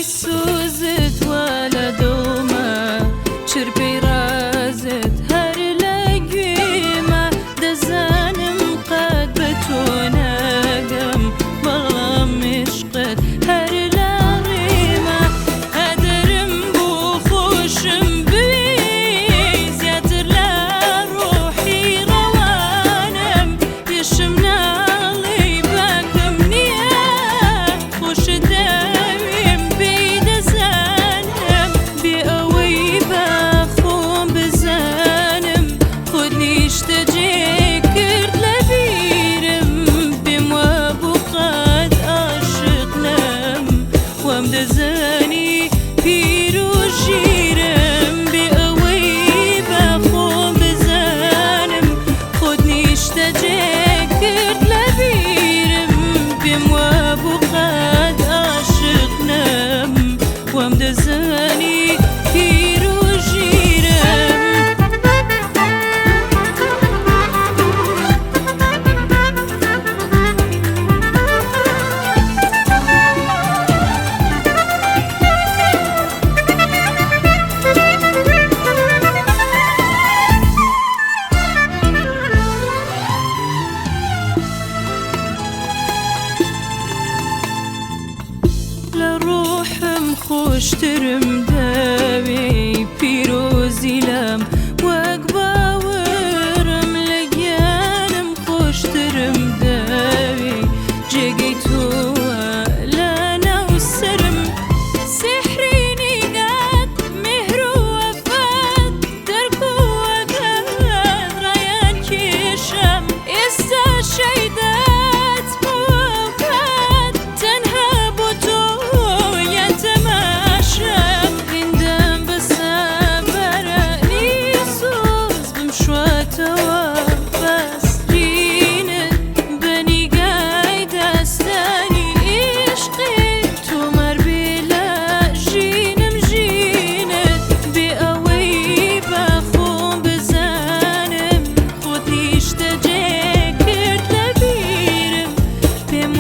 سۆزت وا لە دڵمە، چرپەی ڕازت هەر لە گوێمە. دەزانم قەت بە تۆ ناگەم، بەڵام عشقت هەر لە ڕێمە. قەدرم بۆ خۆشم بوێ زیاتر لە ڕۆحی ڕەوانم، پێشم ناڵێی باکم نییە، خۆشت دەوێم بێی دەزانم. بێ ئەوەی بە خۆم بزانم، خۆت نیشتەجێ کرد لە بیرم. پێم وابوو قەت عاشق نەم، وام دەزانی پیر و ژیرم. بێ ئەوەی بە خۆم بزانم، خۆت نیشتەجێ کرد لە بیرم. پێم وابوو قەت عاشق نەم، وام دەزانی پیر و ژیرم. لە ڕۆحم خۆشترم دەوێی، پیرۆزی لام وەک باوەرم. لە گیانم خۆشترم دەوێی، جێگەی تۆوە لە ناو سەرم. سیحری نیگات، میهر و وەفات، دەرک و ئەگەت ڕایان کێشم. ئێستا شەیدات بۆ ئەوکات، تەنها بۆ تۆ یان تەماشام. هیندەم بەسە بەرانی سۆز بمشواتەوە بەسرینت بە نیگای داستانی عیشقی. تۆمار بێ لە ژینم ژینت، بێ ئەوەی بە خۆم بزانم، خۆت نیشتەجێ کرد لە بیرم. پێم